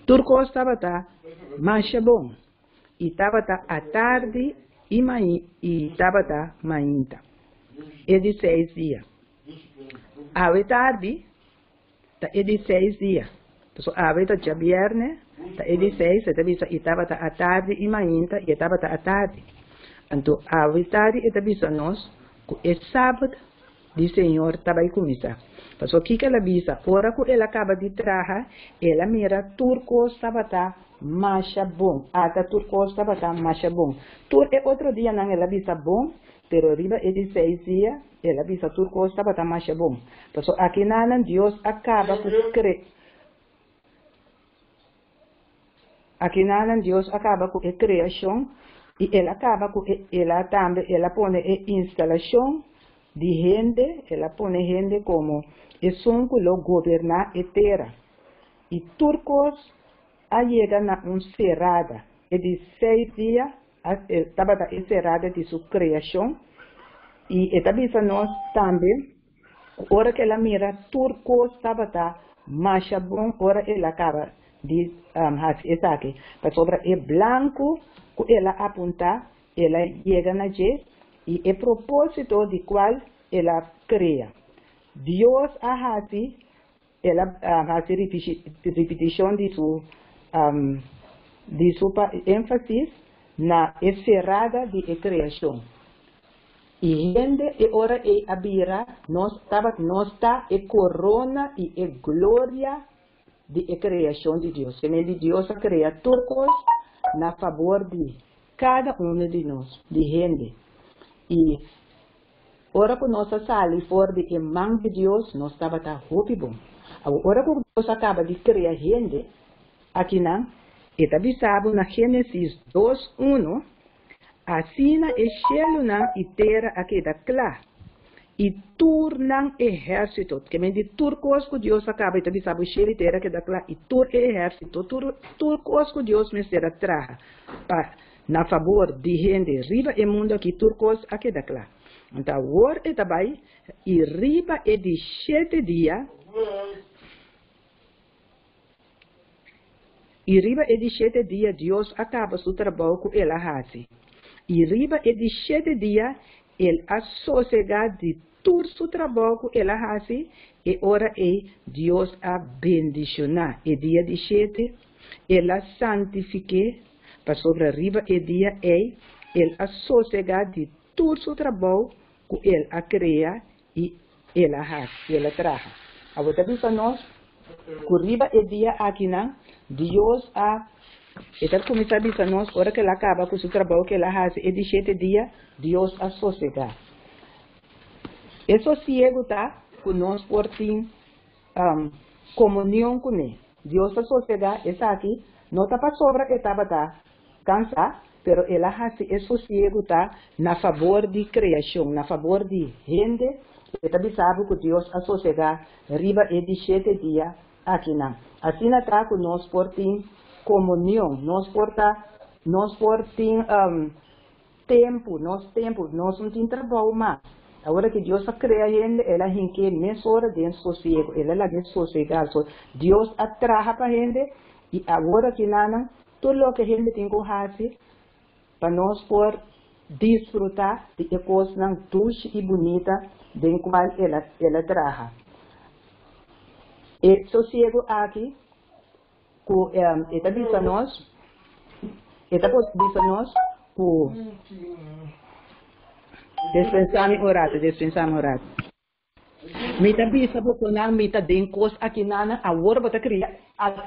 Tur kos tabata masha bon, i tabata atardi i i tabata mainta, e di seis dia. Awe tardi ta e di seis dia. Pasobra awe ta djabièrnè, ta e di seis, e ta bisa i tabata atardi i mainta i e tabata atardi. Anto awe tardi e ta bisa nos ku e sabat di Señor ta bai kuminsá. Pasobra kiko el a bisa? Ora ku el a kaba di traha, el a mira tur kos tabata masha bon. Ata tur kos tabata masha bon. Tur e otro dianan el a bisa bon, pero riba e di seis dia el a bisa tur kos tabata masha bon. Pasobra akinanan Dios a kaba ku kre. Akinanan Dios a kaba ku e kreashon i El a kaba ku e El a tambe El a pone e instalashon di hende, El a pone hende komo esun ku lo goberná e tera. I tur kos a yega na un serada. E di seis dia a tabata e serada di su kreashon i e ta bisa nos tambe ku ora ku el a mira tur kos tabata masha bon ora el a kaba di hasi esaki, pasobra e blanku ku el a apuntá el a yega na dje i e propósito di kual el a krea. Dios a hasi el a hasi ripitishon di su di su énfasis na e serada di e kreashon. I hende e ora ei a bira nos tabat nos ta e korona i e gloria di e kreashon di Dios. Kende di Dios a krea tur kos na fabor di kada uno di nos, di hende. I ora ku nos a sali for di e man di Dios, nos tabata hopi bon. Awor, ora ku Dios a kaba di krea hende akinan, e ta bisa bo na Génesis dos uno, Asina e shelunan i tera a keda kla, i tur nan ehérsito, ke men di tur kos ku Dios a kaba, i ta bisa bo shelu i tera a keda kla, i tur e ehérsito, tur tur kos ku Dios mester a traha pa na fabor di hende riba e mundu aki, tur kos a keda kla. Anto awor e ta bai, i riba e di shete dia, I riba e di shete dia Dios a kaba su trabou ku el a hasi. I riba e di shete dia el a sosegá di tur su trabou ku el a hasi, e ora ei Dios a bendishoná e dia di shete, el a santifik'é, pasobra riba e dia ei el a sosegá di tur su trabou ku el a krea i el a hasi, el a traha. Awor ta bisa nos ku riba e dia akinan Dios a, e ta kuminsá bisa nos ora ku el a kaba ku su trabou ku el a hasi e di shete dia, Dios a sosegá. E sosiegu ta ku nos por tin komunion kuné. Dios a sosegá esaki no ta pasobra e tabata Kansá, pero el a hasi e sosiegu ta na fabor di kreashon, na fabor di hende. E ta bisa bo ku Dios a sosegá riba e di shete dia akinan. Asina ta ku nos por tin komunion, nos por ta, nos por tin tempu, nos tempu, nos no tin trabou mas. Awor ku Dios a krea hende, el a hink'é mesora den sosiegu, el a lag'é sosegá. So, Dios a traha pa hende i awor akinanan Tur loke hende tin ku hasi pa nos por disfrutá di e kosnan dushi i bunita den kual el a el a traha. E sosiegu aki ku e ta bisa nos, e ta por bisa nos ku Despensá mi un ratu, despensá mi un ratu. Mi ta bisa bosonan mi ta den kos akinanan awor bo ta kria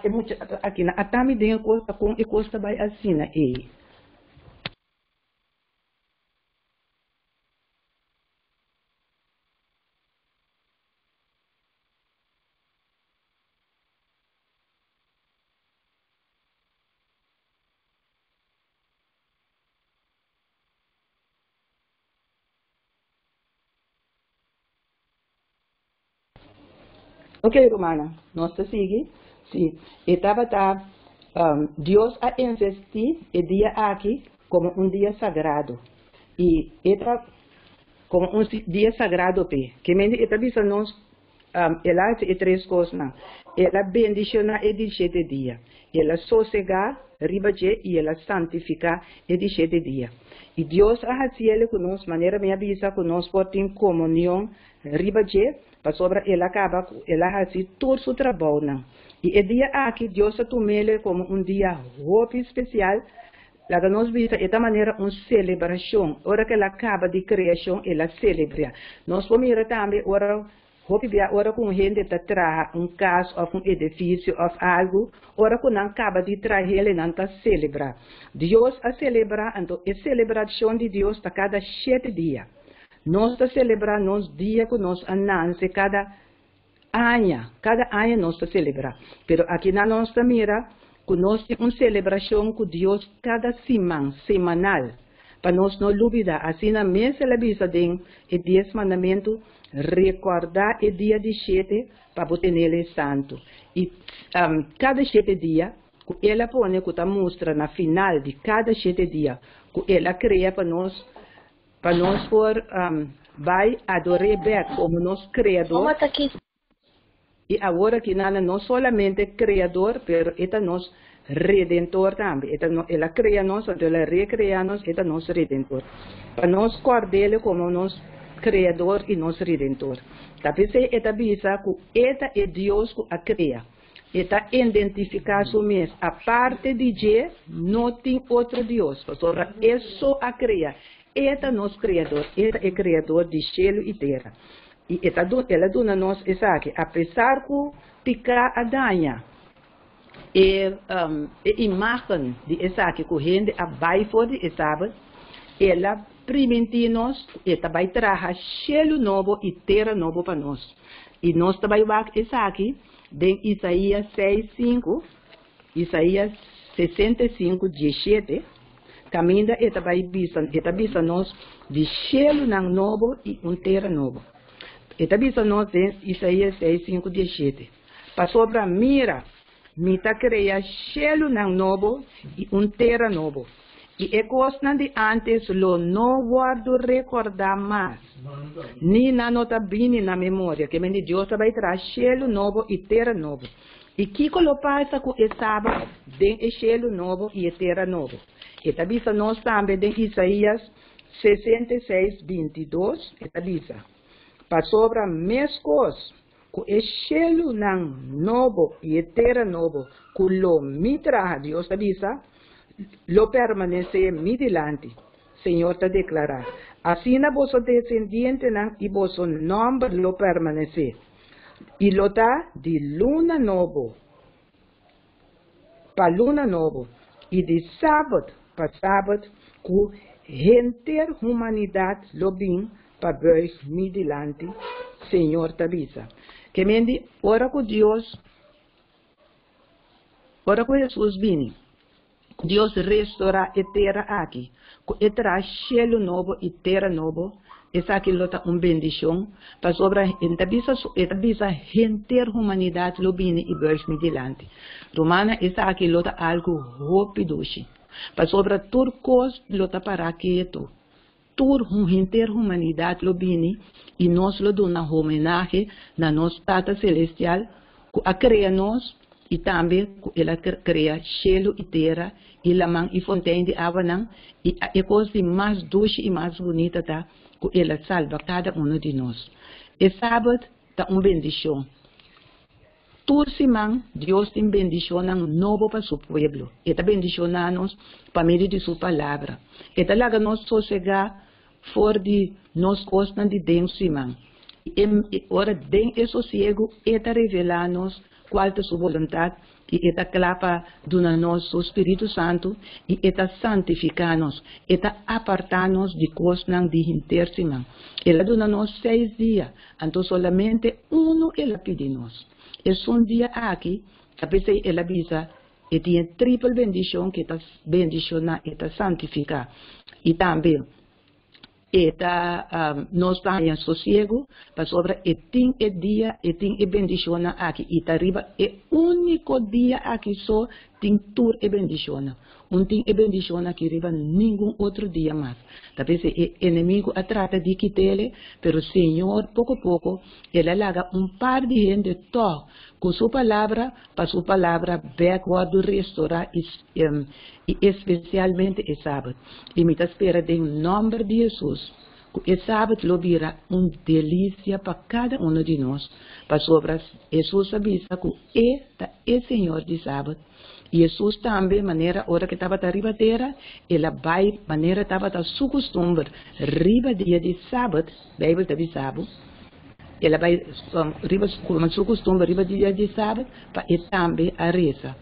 e mucha akina ata mi den e kos ta kon e kos ta bai asina ei. Ok, rumannan, nos ta sigui. Sí, e tabata, Dios a investí e dia aki komo un dia sagrado. I e ta komo un dia sagrado p'e. Ke mende e ta bisa nos. El a hasi e tres kosnan, El a bendishoná e di shete dia, El a sosegá riba dje i El a santifiká e di shete dia. I Dios a hasiel ku nos, manera mi a bisa, ku nos por tin komunion riba dje, pasobra El a kaba ku El a hasi tur su trabounan. I e dia aki Dios a tum'el komo un dia hopi spesial. Laga nos bisa e ta manera un selebrashon. Ora ku el a kaba di kreashon, el a selebrá. Nos por mira tambe ora, hopi bia ora ku un hende ta traha un kas òf un edifisio òf algu, ora ku nan kaba di trahel e nan ta selebrá. Dios a selebrá, anto e selebrashon di Dios ta kada shete dia. Nos ta selebrá nos dia ku nos a nanse kada aña, kada aña nos ta selebrá. Pero akinan nos ta mira ku nos tin un selebrashon ku Dios kada siman, semanal, pa nos no lubidá. Asina mes el a bisa den e Dies Mandamentu, Rekòrdá e dia di shete pa bo tenel e santu. I kada shete dia ku el a pone ku ta mustra na final di kada shete dia ku el a krea pa nos, Pa nos por bai ador'é bèk komo nos Kreador. I awor aki nan no solamente Kreador, pero e ta nos Redentor tambe. E ta no, el a krea nos, anto el a rekrea nos, e ta nos Redentor. Pa nos kòrd'El komo nos Kreador i nos Redentor. Ta p'esei e ta bisa ku e ta e Dios ku a krea. E ta identifiká su mes, aparte di dje no tin otro Dios, pasobra e so a krea. E ta nos Kreador, e ta e Kreador di shelu i tera. I e ta el a duna nos esaki, apesar ku piká a daña e e imágen di esaki ku hende a bai for di e Sabat, el a primintí nos ku e ta bai traha shelu nobo i tera nobo pa nos. I nos ta bai wak esaki Den Isaías seis, sinku, Isaías 65, 17, kaminda e ta bai bisa, e ta bisa nos di shelunan nobo i un tera nobo. E ta bisa nos den Isaías 6, 5, 17, Pasobra mira, mi ta krea shelunan nobo i un tera nobo, i e kosnan di ántes lo no wòrdu rekordá mas. Ni nan no ta bini na memoria. Ke men di Dios ta bai traha shelu nobo i tera nobo. I kiko lo pasa ku e Sabat den e shelu nobo i e tera nobo? E ta bisa nos tambe den Isaías 66, 22, e ta bisa, Pasobra meskos ku e shelunan nobo i e tera nobo ku lo mi traha, Dios ta bisa, lo permanesé mi dilanti. Señor ta deklará, Asina boso desendientenan i boso nòmber lo permanesé, i lo ta di luna nobo pa luna nobo, i di sabat pa sabat, ku henter humanidat lo bin pa buig mi dilanti, Señor ta bisa. Ke men di ora ku Dios, ora ku Hesus bini, Ku Dios restorá e tera aki, ku e traha shelu nobo i tera nobo, esaki lo ta un bendishon, pasobra e ta bisa su, e ta bisa henter humanidat lo bini i buig mi dilanti. Rumannan, esaki lo ta algu hopi dushi, pasobra tur kos lo ta pará ketu. Tur henter humanidat lo bini i nos lo duna homenahe na nos Tata Selestial ku a krea nos i tambe ku el a krea shelu i tera i laman i fontein di awanan i e kos di mas dushi i mas bunita ta ku el a salba kada unu di nos. E Sabat ta un bendishon. Tur siman Dios tin bendishonnan nobo pa su pueblo. E ta bendishoná nos pa medio di su Palabra. E ta laga nos sosegá for di nos kosnan di den siman. I ora den e sosiegu e ta revelá nos kual ta su boluntat i e ta kla pa duna nos su spiritu santu i e ta santifiká nos. E ta apartá nos di kosnan di henter siman. El a duna nos seis dia Anto solamente unu el a pidi nos. Esun dia aki, ta p'esei el a bisa, e tin e tripel bendishon ku e ta bendishoná, e ta santifiká i tambe e ta nos ta haña sosiegu pasobra e tin e dia, e tin e bendishonnan aki i ta riba e úniko dia aki so. tin tur e bendishonnan. Un tin e bendishon aki riba ningun otro dia mas. Ta p'esei e enemigu a trata di kit'ele, pero Señor poko poko el a laga un par di hende tòg ku su palabra pa su palabra bèk wòrdu restorá i i espesialmente e Sabat. I mi ta spera den nòmber di Hesus ku e Sabat lo bira un delisia pa kada uno di nos, pasobra Hesus a bisa ku E ta e Señor di Sabat. I Hesus tambe, manera ora ku e tabata riba tera, el a bai manera tabata su kustumber riba dia di Sabat, Beibel ta bisa bo, el a bai riba su kustumber riba dia di Sabat pa e tambe a resa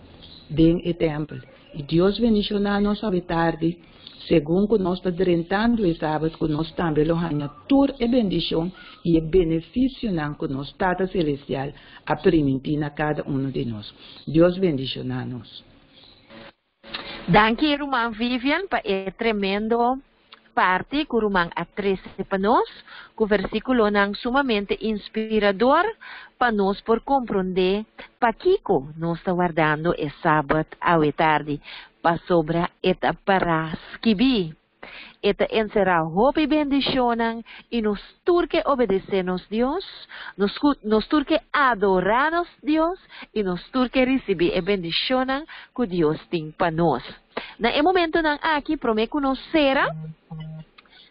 den e tèmpel. I Dios bendishoná nos awe tardi, segun ku nos ta drentando e Sabat, ku nos tambe lo haña tur e bendishon i e benefisionan ku nos Tata Selestial a primintí na kada unu di nos. Dios bendishoná nos. Danki ruman Vivian pa e tremendo parti ku ruman a trese pa nos, ku versíkulonan sumamente inspirador pa nos por komprondé pakiko nos ta wardando e Sabat awe tardi, pasobra e ta pará skibí. E ta enserá hopi bendishonnan i nos tur ke obedesé nos Dios, nos nos tur ke adorá nos Dios i nos tur ke risibí e bendishonnan ku Dios tin pa nos. Na e momentonan aki, promé ku nos sera,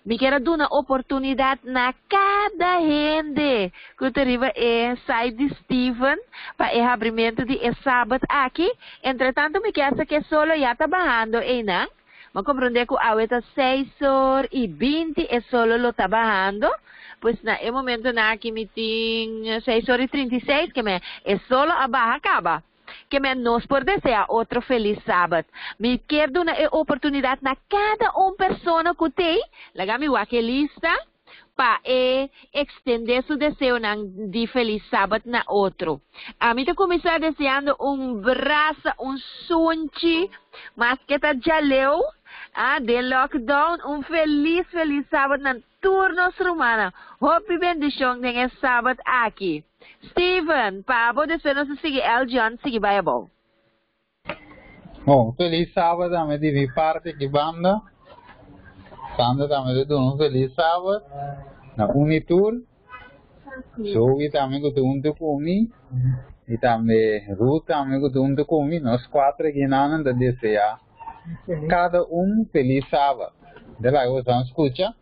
mi kier a duna oportunidat na kada hende ku ta riba e site di Steven pa e habrimentu di e Sabat aki. Entretantu mi kier sa ke solo ya ta bahando einan. Mi a komprondé ku awe ta seis or i binti e solo lo ta bahando. Pues na e momentonan aki mi tin seis or i 36 ke me e solo a baha kaba. Ke men nos por desea otro felis Sabat. Mi kier duna e oportunidat na kada un persona ku t'ei, laga mi wak e lista, pa e ekstendé su deseonan di felis Sabat na otro. Ami ta kuminsá deseando un brasa, un sunchi, maske ta djaleu, ah, den lockdown, un felis, felis Sabat na Tur nos rumannan, hopi bendishon den e Sabat aki. Steven, pa abo despues nos ta sigui El John sigui bai abou. Bon, felis Sabat tambe di mi parti aki banda. Sandra tambe ta duna un felis Sabat na un i tur. Zoe tambe ku ta huntu ku mi i tambe Ruth tambe ku ta huntu ku mi. Nos kuater aki nan ta deseá Kada un felis Sabat. De laga boso skucha.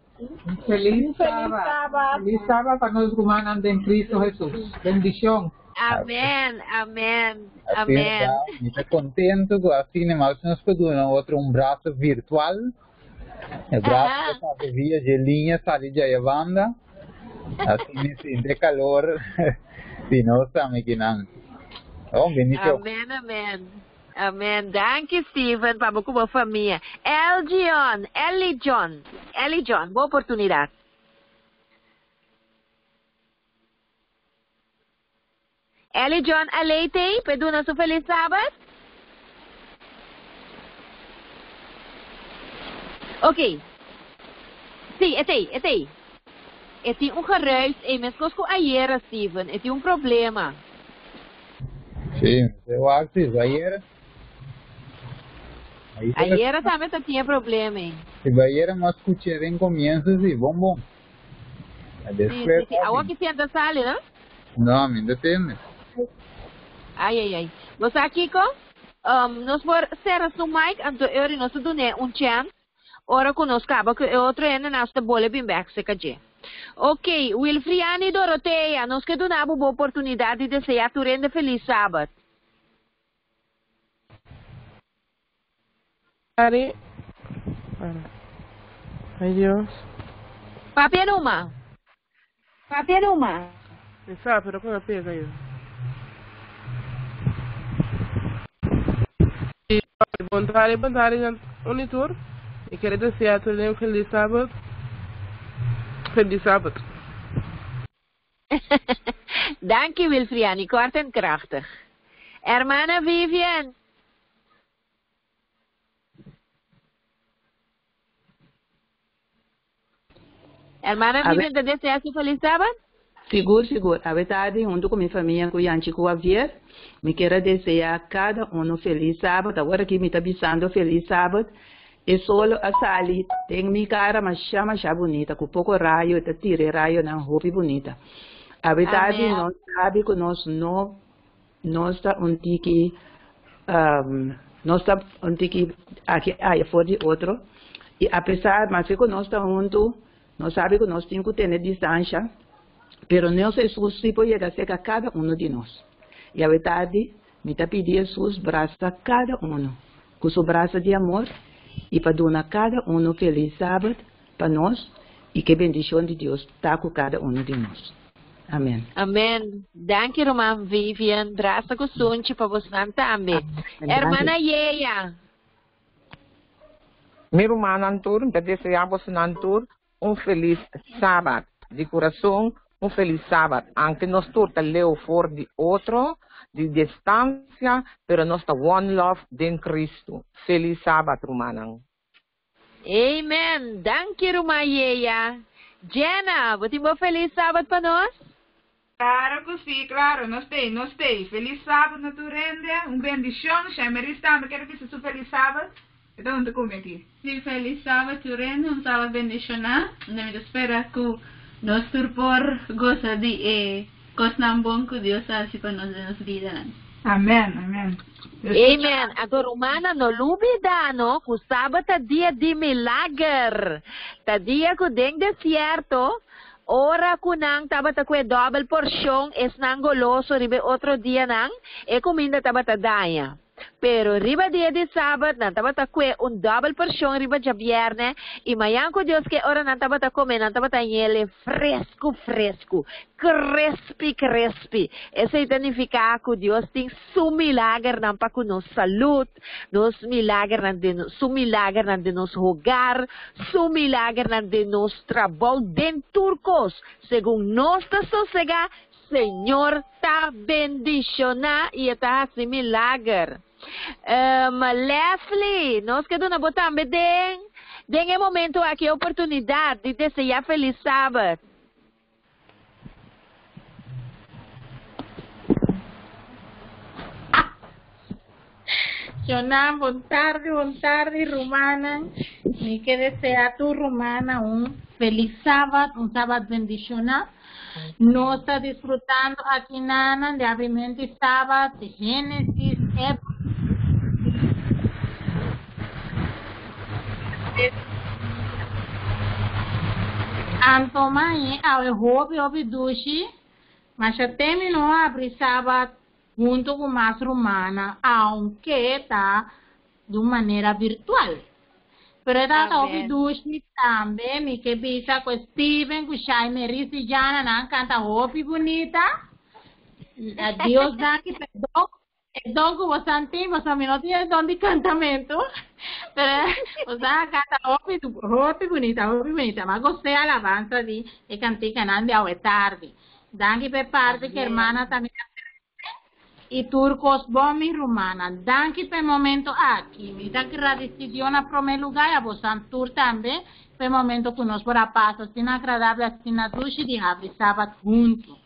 Felis Sabat. Felis Sabat pa nos rumannan den Cristo Jesus. Bendicion. Amen, amen, amen. Mi ta contento cu asina mas nos por duna otro un brazo virtual. E brazo ta pasa via dje liña sali dje e banda. Asina mi sinti e calor di nos tambe kinan. Oh, bendicion. Amen, amen. Amen danki Steven pa bo ku bo famia. Elgion, Elijon, Elijon, bo oportunidad. Elijon Aleitey p'e duna su felis Sabat. Ok. Si, e t'ei, e t'ei. E tin un geruis ei meskos ku ayera, Steven. E tin un problema. Sí, e wak sí, ayera. Ayera tambe ta tin e problema ei. Si ayera mi a skuch'é den komienso sí, bon bon. Sí, sí, sí. Awor ki sienta sali, no? No, mi no ta tende. Ai, ai, ai. Bo sa kiko? Nos por sera su mic, anto e ora nos ta dun'é un chèns. Ora ku nos kaba ku e otro hende nas ta bole bin bek serka dje. Ok, Wilfriani Dorothea, nos ke duna bo bo oportunidat di deseá tur hende felis Sabat. Ari, Ay Dios. Papia numa. Papia numa. Mi sa, pero con a pega yo. Bon tarde, bon tarde na un y tur. Mi kere desea tur un felis Sabat. Felis Sabat. Danki Wilfriani, kort en krachtig. Hermana Vivian. Hermana A ver. Vivian ta desea su felis Sabat? Sigur, sigur. Awe tardi, huntu ku mi famia ku Yanchi ku Javier, mi kier a deseá kada unu felis sabat. Awor aki mi ta bisando felis sabat. E solo a sali den mi kara masha masha bunita, ku poko rayo, e ta tira e rayonan hopi bunita. Awe tardi nos sabi ku nos no nos ta un tiki nos ta un tiki aki aya for di otro i apesar maske ku nos ta huntu Nos sabi ku nos tin ku tene distansha, pero nos Hesus si por yega serka kada unu di nos. I awe tardi, mi ta pidi Hesus brasa kada unu ku su brasa di amor i pa duna kada unu felis Sabat pa nos i ke bendishon di Dios ta ku kada unu di nos. Amen. Amen. Danki ruman Vivian. Brasa ku sunchi pa bosnan tambe. Hermana Yeya. Mi rumannan tur, mi ta deseá bosonan tur un felis Sabat. Di kurason, un felis Sabat. Anke nos tur ta leu for di otro, di distansia, pero nos ta one love den Kristu. Felis Sabat, rumannan. Amen! Danki ruman Yeya. Jenna, bo tin bo felis Sabat pa nos? Claro cu si, claro, nos t'ey, nos t'ey. Feliz Sabbat na tur hende, un bendicion. Shaimeris tambe kier bisa su Feliz Sabbat. E ta hunto cu mi aki. Si, Feliz Sabbat tur hende, un Sabbat bendiciona. Unda mi ta spera cu nos tur por goza di e cosnan bon cu Dios a haci pa nos den nos bidanan. Amen, amen. Dios Amen. Anto rumannan no lubida no cu Sabbat ta dia di milager. Ta dia cu den desierto Ora ku nan tabata ku e dòbel porshon, esnan goloso riba e otro dianan, e kuminda tabata daña. Pero riba dia di sabat nan tabata kue un dòbel porshon riba djabièrnè, i mañan ku Dios ke ora nan tabata kome nan tabata ñele fresku fresku, krespi krespi. Esei ta nifiká ku Dios tin Su milagernan pa ku nos salud, nos milagernan den Su milagernan den nos hogar, Su milagernan den nos trabou, den tur kos. Segun nos ta sosegá, Señor ta bendishoná i E ta hasi milager. Leslie, nos ke duna bo tambe den den e momento aki e oportunidat di deseá felis Sabat. Shona, bon tardi, bon tardi, rumannan. Mi ke desea tur rumannan un felis sabat, un sabat bendishoná. Nos ta disfrutando aki nanan di abrimento di sabat, di Génesis, Anto mañe awe hopi hopi dushi, masha te mi no abri sabat hunto ku mas rumannan aunke ta di un manera virtual. Pero e tabata hopi dushi tambe, mi ke bisa ku Steven ku Shaime Ris i Jana nan kanta hopi bunita. Dios danki p'e don E don ku bosan tin, pasobra mi no tin e don di kantamentu, pero bosan a kanta hopi, hopi bunita, hopi bunita. Mi a gos'é alabansa di e kantikanan di awe tardi. Danki pa e parti ku hermana tambe a trese i tur kos bon mi rumannan. Danki pa e momento aki. Mi ta gradisí Dios na promé lugá i a bosan tur tambe pa e momento ku nos por a pasa asina agradabel, asina dushi di habri sabat huntu.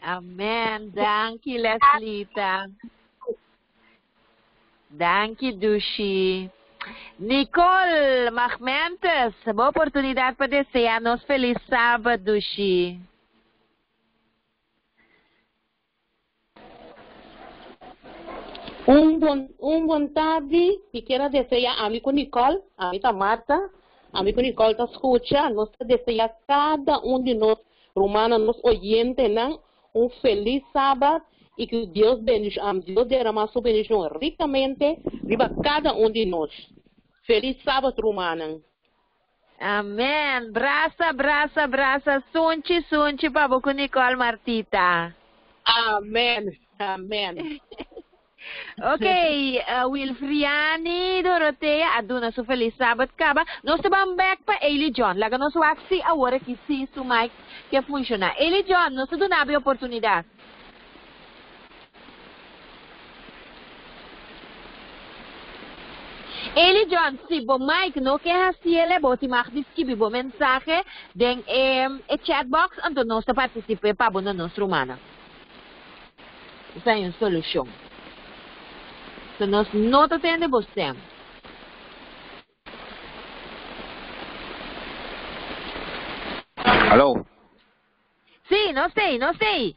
Amen. Danki Leslita. Danki Dushi. Nicole Magmentes, bo oportunidad pa desea nos feliz Sabat, Dushi. Un bon un bon tardi, mi kier a desea ami ku Nicole, ami ta Martha, ami ku Nicole ta skucha, nos ta desea kada un di nos rumannan, nos oyentenan un felis Sabat i ku Dios bendishon, Dios derama su bendishon rikamente riba kada un di nos. Felis Sabat rumannan. Amen! Brasa, brasa, brasa, sunchi, sunchi pa bo ku Nicole Martita. Amen, amen. Ok, Wilfriani Dorothea a duna su felis sabat kaba. Nos ta ban bek pa Eli John. Laga nos wak si awor aki si su mic ke funshoná. Eli John, nos ta duna bo e oportunidat. Eli John, si bo mic no ke hasiele, bo tin mag di skibi bo mensahe den e e chat box, anto nos ta partisip'é pa bo na nos rumannan. Esei un solushon. So nos no ta tende bo stem. Aló. Sí, nos t'ei, nos t'ei.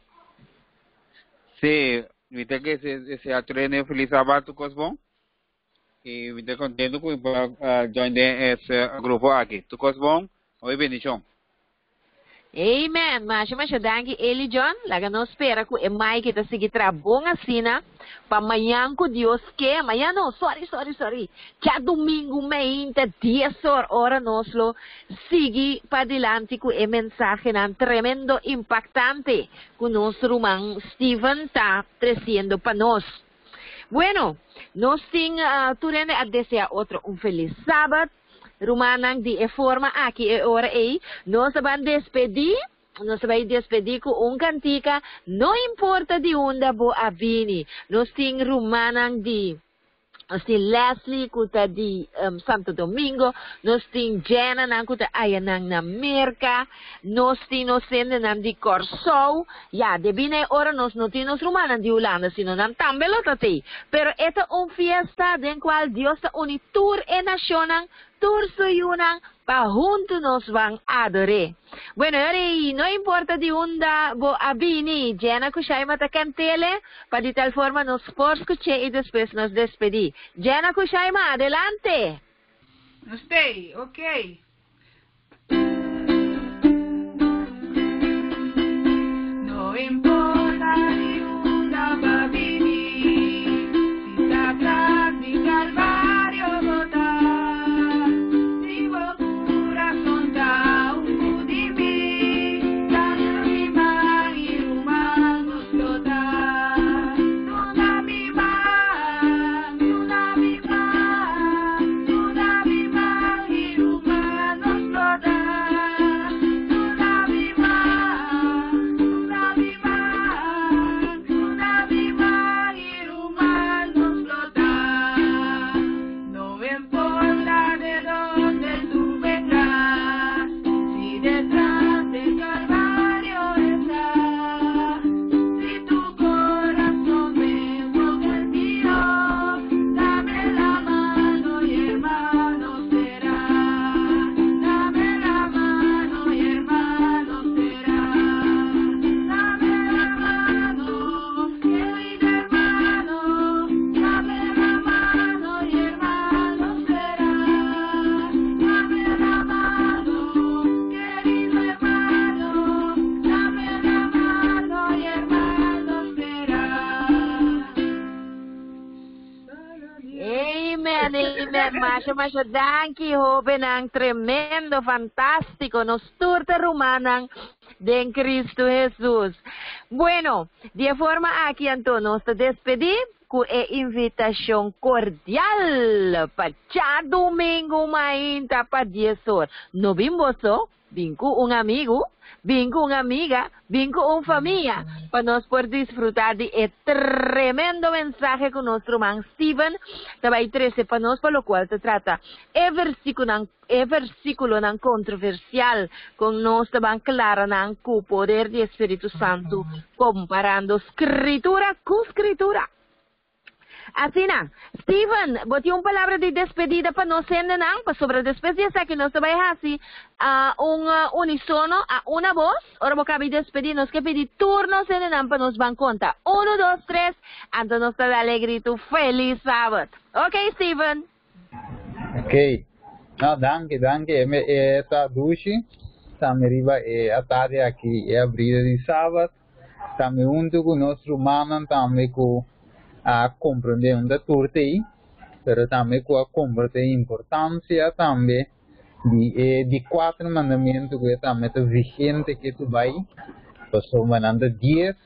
Sí, mi ta ke desea tur hende un felis sabat tur kos bon. I mi ta contento ku mi por a join den es grupo aki. Tur kos bon, hopi bendishon. Amen! Masha masha danki Eli John. Laga nos spera ku e Mike ta sigui traha bon asina pa mañan ku Dios ke, mañan no, sorry sorry sorry, djadumingu meinta dies or ora nos lo sigui padilanti ku e mensahenan tremendo impaktante ku nos ruman Steven ta tresiendo pa nos. Bueno, nos tin tur hende a desea otro un felis Sabat. Rumannan, di e forma aki e ora ei, nos ta ban despedí, nos ta bai despedí ku un kantika, no importa di unda bo a bini. Nos tin rumannan di, nos tin Leslie ku ta di Santo Domingo, nos tin Jennanan ku ta ayanan na Merka, nos tin nos hendenan di Kòrsou. Ya, debí na e ora nos no tin nos rumannan di Hulanda, sino nan tambe lo ta tei. Pero e ta un fiesta den cual Dios ta uni tur e nacionnan, tur su yunan, pa huntu nos ban ador'é. Bueno, e ora ei, no importa di unda bo a bini, Jenna cu Shaima ta cant'ele, pa di tal forma nos por scuch'é i despues nos despedí. Jenna cu Shaima, adelante! Nos tei, ok. No importa di unda bo bini, si ta tras di Calvario bo ta, si bo curason ta un cu di mi, duna mi man y ruman nos lo ta. Duna mi man, duna mi man, duna mi man y ruman nos lo ta. Duna mi man, duna mi man, duna mi man y ruman nos lo ta. No importa de dónde tú vengas, si detrás del Calvario estás, si tu corazón vengo con el mío, dame la mano y hermano será. Dame la mano y hermano será. Dame la mano, querido hermano, dame la mano y hermano será. Dame la mano, querido hermano, dame la mano y hermano será. Amen, amen. Masha, masha, danki, hobennan. Tremendo, fantástiko. Nos tur ta rumannan den Kristu Hesus. Bueno, di e forma aki, anto, nos ta despedí ku e invitashon kordial pa djadumingu mainta pa 10 or. No bin bo so, bin ku un amigu, bin ku un amiga, bin ku un famia, pa nos por disfrutá di e tremendo mensahe ku nos ruman Steven ta bai trese pa nos pa lokual ta trata e versíkulonan e versíkulonan kontroversial ku nos ta ban klara nan ku poder di e Spiritu Santu komparando Skritura ku Skritura. Asina, Steven, bo tin un palabra di despedida pa nos hendenan? Pasobra despues di esaki nos ta bai hasi un unisono, a una bos. Ora bo kabi despedí, nos ke pidi tur nos hendenan pa nos ban konta. Unu, dos, tres, anto nos ta dal e gritu Felis Sabat! Ok, Steven. Ok. No, danki, danki. E, e ta dushi. Tambe riba e atardi aki e abrida di Sabat. Tambe huntu ku nos rumannan tambe ku a komprendé unda tur ta ei, pero tambe ku a komprendé importansia tambe di e di kuater mandamentu ku e tambe ta vigente ketu bai, pasobra nan ta dies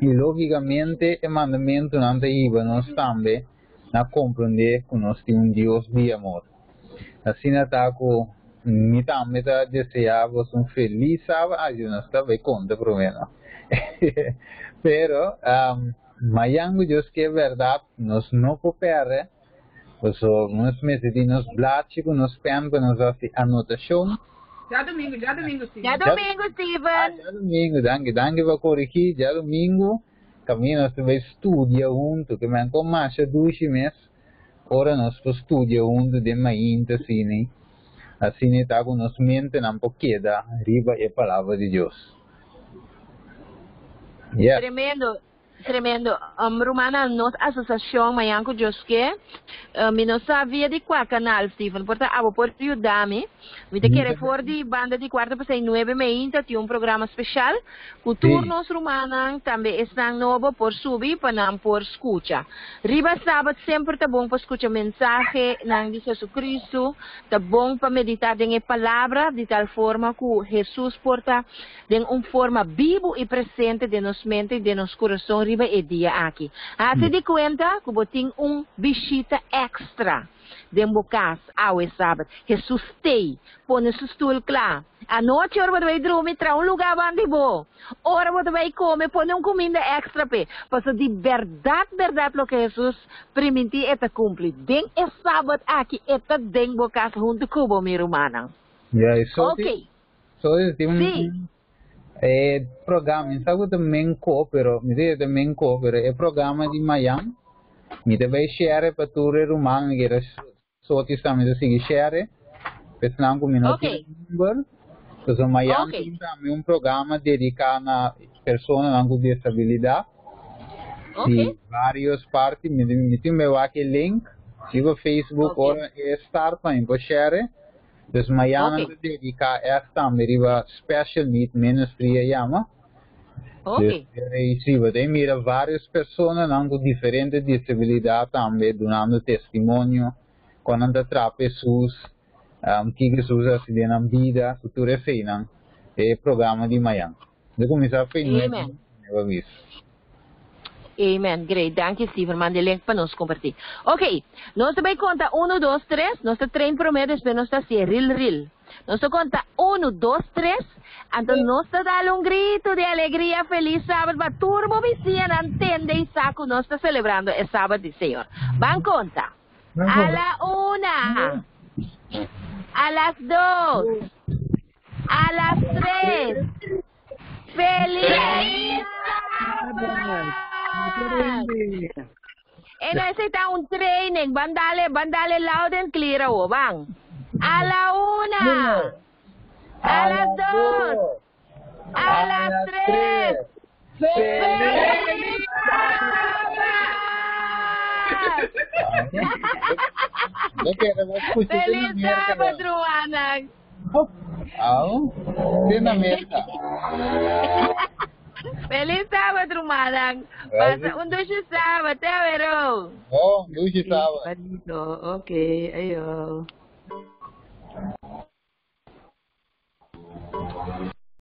i lógikamente e mandamentunan ta hiba nos tambe na komprendé ku nos tin un Dios di amor. Asina ta ku mi tambe ta deseá bos un felis sábado. Ah, yo no sta bai konta promé, no. Pero, mayan ku Dios ke bèrdat, nos no por pèrdè. So, nos mester tin nos blachi ku nos pen pa nos hasi anotashon. Djadumingu, djadumingu, Steven. Djadumingu, Steven. Djadumingu, danki, danki pa korigí. Djadumingu, kaminda nos ta bai studia huntu, ke men kon masha dushi mes ora nos por studia huntu den mainta asina, asina ta ku nos mentenan por keda riba e palabra di Dios. Yes. Tremendo. Tremendo. Rumannan, nos asosiashon Mañan Ku Dios Ke, mi no sa via di kua kanal, Steven, por ta abo por yuda mi. Mi ta kere for di banda di kuarto pasai nuebe meinta tin un programa speshal ku tur nos rumannan, tambe esnan nobo, por subi pa nan por skucha. Riba sabat semper ta bon pa skucha mensahenan di Jesucristo, ta bon pa medita den e palabra di tal forma ku Jesus por ta den un forma bibu i presente den nos mente i den nos kurason riba e dia aki. Hasi di kuenta ku bo tin un bishita èkstra den bo kas awe sabat. Hesus stei, pone su stul kla. Anochi ora bo ta bai drumi, traha un lugá banda di bo. Ora bo ta bai kome, pone un kuminda èkstra p'e. Pasobra di bèrdat bèrdat loke Hesus primintí e ta kumpli. Den e sabat aki e ta den bo kas huntu ku bo, mi rumannan. Ya, e so Oké. So es tin un Sí. e programa, mi sa ku ta menko, pero mi sa ta menko, pero e programa di mayan, mi ta bai share pa tur e ruman, mi kere soti sa mi ta sigui share, pesnan ku mi no Oké. tin number. So mayan Oké. tin tambe un programa dediká na personanan ku disabilidat. Oké. Di varios parti, mi tin bai wak e link, riba Facebook Oké. ora e start pa mi por share. Dus mañana Ok. ta dedica echt tambe riba Special Need Ministry a yama. Ok. Dus e si, bo ta mira varios personanan cu diferente disabilidad tambe dunando testimonio con nan ta trapa Jesus, kico Jesus a haci den nan bida, cu tur eseinan, e programa di mañana. De cuminsa fe nueve Amen. nueve aviso. Amen. Great. Danki, Steven. Manda e link pa nos comparti. Ok. Nos ta bay conta uno, dos, tres. Nos ta train prome, despues nos ta hacié ril, ril. Nos ta conta uno, dos, tres. Anto nos ta dal un grito di alegria, Feliz Sabat pa tur bo bisiñanan tende y sa cu nos ta celebrando e Sabat di Señor. Ban conta. A la una. A las dos. A las tres. Feliz Sabat! E necesita un training. Ban dale, ban dale loud and clear awo. Ban. A la una. A las dos. A las tres. Feliz Sabat! Feliz Sabat, rumannan. Au, tin na Merca. Feliz Sabat, rumannan. Pasa un dushi Sabat, te awero. Oh, dushi Sabat. Ok, ayo.